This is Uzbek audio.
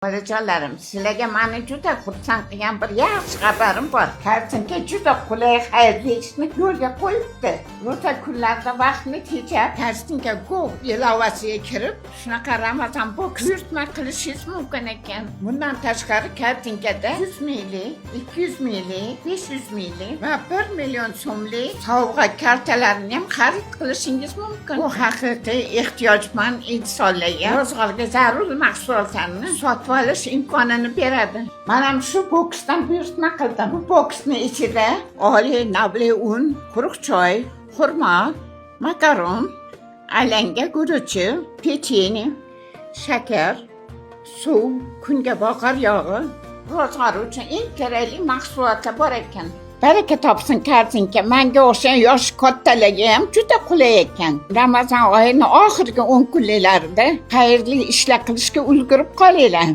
Bolajonlarim, sizlarga mani juda xursand qilgan bir yaxshi xabarim bor. Korzinka juda qulay xayrli ishni yo'lga qo'yibdi. Ro'za kunlarida vaqtni tejab, Korzinka Go ilovasiga kirib, shunaqa Ramazon box buyurtma qilishingiz mumkin ekan. Bundan tashqari Korzinkada 100 minglik, 200 minglik, 500 minglik va 1 million so'mlik sovg'a kartalarini ham xarid qilishingiz mumkin. Bu haqiqiy ehtiyojmand insonlarga ro'zg'orga zarur mahsulotlarni sotib olish imkonini beradi. Man ham shu boksdan buyurtma qildim. Bu boksni ichida oliy navli un, quruq choy, xurmo, makaron, alanga guruchi, pechenye, shakar, suv, kungaboqar yog'i, ro'zg'or uchun eng kerakli mahsulotlar bor ekan. Baraka topsin Korzinka. Manga o'xshagan yosh kattalarga ham juda qulay ekan. Ramazon oyini oxirgi 10 kunliklarida xayrli ishlar qilishga ulgurib qolinglar.